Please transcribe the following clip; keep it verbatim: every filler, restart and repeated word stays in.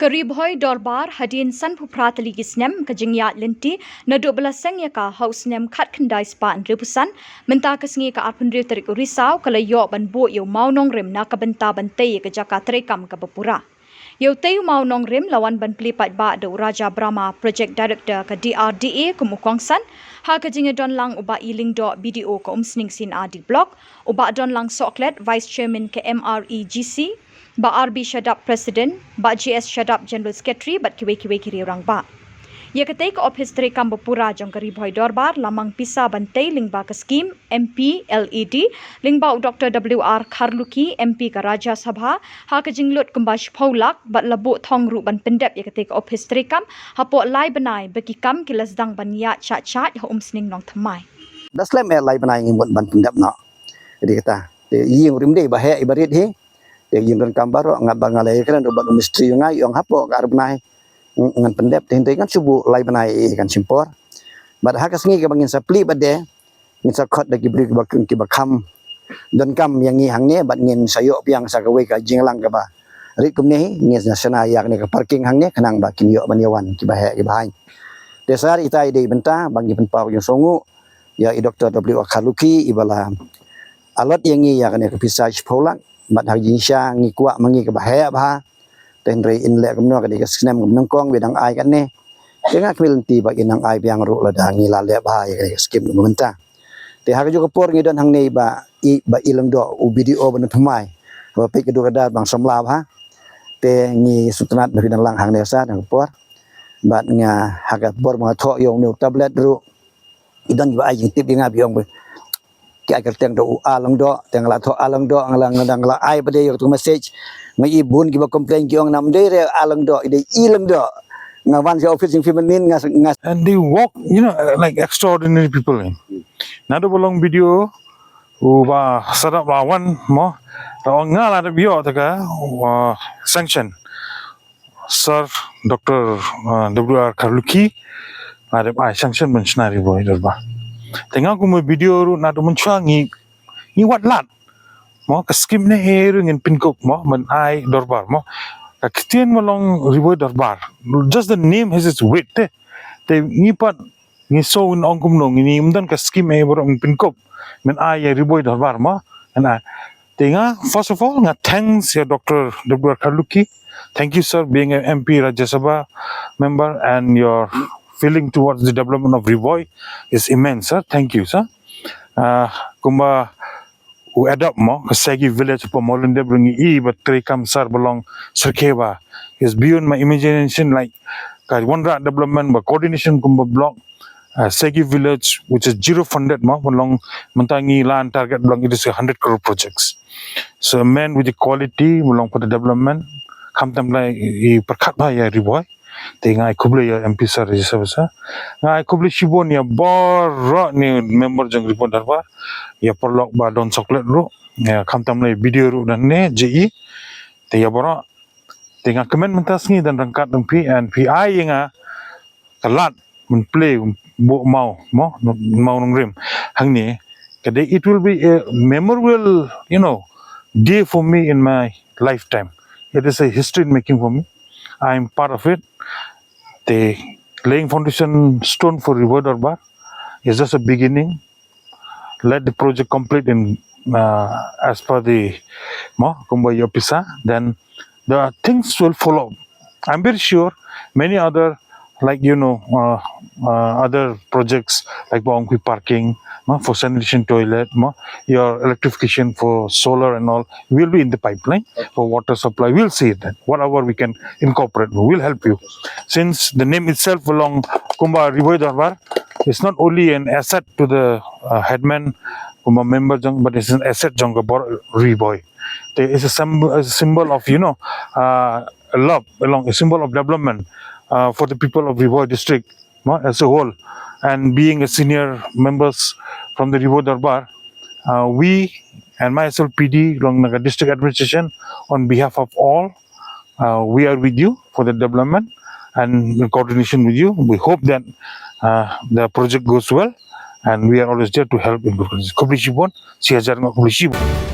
Ka Ri Bhoi Dorbar hadien san phew phra tylli ki snem ka jingïaid lynti naduh ba la seng ïa ka ha u snem khatkhyndai spah hynriewphew san, mynta ka sngi ka arphew hynriew tarik u Risaw ka la ïoh ban buh ïa u mawnongrim na ka bynta ban tei ïa ka jaka treikam kaba pura. Ïa u tei u mawnongrim la wan ban plie paidbah da u Raja Brahma, Project Director ka D R D A kum u kongsan, ha ka jingïadon lang u Bah E Lyngdoh, B D O ka Umsning C and R D Block, u Bah Donlang Sohklet, Vice Chairman ka M R E G C, Bah R B Shadap, President, Bah J S Shadap, General Secretary, bad kiwei kiwei ki riew rangbah. Ïa katei ka ophis treikam ba pura jong ka Ri Bhoi Dorbar la mang pisa ban tei lyngba ka skim M P L A D, lyngba u Doctor W R Kharlukhi, M P ka Rajya Sabha, ha ka jinglut kumba shiphew lak, bad la buh thong ruh ban pyndep ïa katei ka ophis treikam hapoh lai bnai, ba ki kam ki la sdang ban ïaid shah shah ha Umsning Nongthymmai. Da slem eh lai bnai ngi mut ban pyndep noh. Dei kata. Te ïing rim dei ba heh iba rit hi. Te ïing donkam baroh, nga ba nga la ïakren ruh bad u mistri ïa nga, ïa ong hapoh ka ar bnai ngan pyndep, te hynrei ngan shu buh lai bnai, kan shim por. Bad ha ka sngi kaba ngin sa plie bad de, ngin sa khot da ki briew kiba, kiba kham donkam ïa ngi hangne, bad ngin sa ïoh biang sa kawei ka jingïalang kaba rit kumne hi, ngin sa shna ïa kane ka parking hangne, khnang ba kin ïoh ban ïawan kiba heh kiba haiñ. Te sar ita i dei bynta ba ngi pynpaw ïa u sngewbha ïa i Doctor W R Kharlukhi iba la allot ïa ngi ïa kane ka pisa shiphew lak, bad ha ka jingshisha ngi kwah ma ngi kaba heh bha. Te hynrei in leh kumno, ka dei ka snem kaba nyngkong ba dang ai kane. Te nga kyrmen lynti ba in nang ai biang ruh lada ngi la leh bha ïa kane ka skim mynta. Te ha kajuh ka por ngi don hangne ba i, Bah E Lyngdoh, u B D O ba Nongthymmai, ba peit ka dur ka dar ba nga samla bha. Te ngi sngewtynnat ba phi dang lang hangne sa, dang ka por. Bad nga ha ka por ba nga thoh ïa une u tablet ruh, i don kiba ai jingtip ïa nga, ba ong ba ki ai kyrteng da u A Lyngdoh, te nga la thoh A Lyngdoh, nga la, nga la, nga la ai pat de ïa ka message. Nga i bun kiba complain ki ong namar dei re A Lyngdoh, i dei E Lyngdoh. Nga wan sha office jong phi mynnin nga, nga And they walk, you know, like extraordinary people, eh. Naduh ba long B D O, u Bah Shadap la wan mo, te ong nga la dep ïoh te ka, uh, sanction. Sir Doctor, uh, W R Kharlukhi, nga dep ai sanction ban shna Ri Bhoi Dorbar. Te nga kum u B D O ruh naduh mynshuwa ngi, ngi wad lad. Mo, ka skim ne hi ruh ngin pynkup mo, ban ai dorbar mo. Ka ktien ba long Ri Bhoi Dorbar. Just the name has its weight, te. Te ngi pat, ngi sngew ngi ong kumno, ngi, ngim don ka skim eh baroh ngin pynkup. Ban ai ïa Ri Bhoi Dorbar mo. Ban ai. Te nga, first of all, nga thanks ïa Doctor W R Kharlukhi. Thank you, sir, being an M P Rajya Sabha member and your feeling towards the development of Ri Bhoi is immense, sir. Thank you, sir. Uh, kumba u adopt mo, ka Segi village pa Mawlynnai, bad ngi i ba treikam sar ba long syrkhei bha. Is beyond my imagination, like, ka wanrah development ba coordination kumba block, uh, Segi village, which is zero funded mo, ba long mynta ngi la target ba long it is a hundred crore projects. So a man with the quality, ba long for the development, khamtam la i pyrkhat bha ïa Ri Bhoi. Te nga ai khublei ïa M P sir, ïa sir, sir. Nga ai khublei shibun ïa baroh ne member jong Ri Bhoi Dorbar. Ïa paralok Bah Don Chocolate ruh. Ïa khamtam la B D O ruh nangne, J E. Te ïa baroh. Te nga kmen mynta sngi don ryngkat jong phi, and phi ai ïa nga ka lad ban plie, buh maw, mo, mawnongrim. Hangne, ka dei, it will be a memorable, you know, day for me in my lifetime. It is a history in making for me. I am part of it. The laying foundation stone for Ri Bhoi Dorbar is just a beginning. Let the project complete in, uh, as per the, mo, kumba ïoh pisa, then the things will follow. I'm very sure many other, like, you know, uh, uh, other projects like Bawangpui parking, mo, for sanitation toilet, mo, your electrification for solar and all will be in the pipeline for water supply. We'll see that. Whatever we can incorporate, we'll help you. Since the name itself along kumba Ri Bhoi Dorbar is not only an asset to the, uh, headman, kumba member jong, but it's an asset jong ka bor Ri Bhoi. There is a symbol, a symbol of, you know, uh, love, along a symbol of development, uh, for the people of Ri Bhoi district, no, as a whole. And being a senior members from the Ri Bhoi Dorbar, uh, we and my S L P D, along Naga District Administration, on behalf of all, uh, we are with you for the development and in coordination with you. We hope that, uh, the project goes well, and we are always there to help in good conditions. Khublei shibun, shi hajar ngut khublei shibun.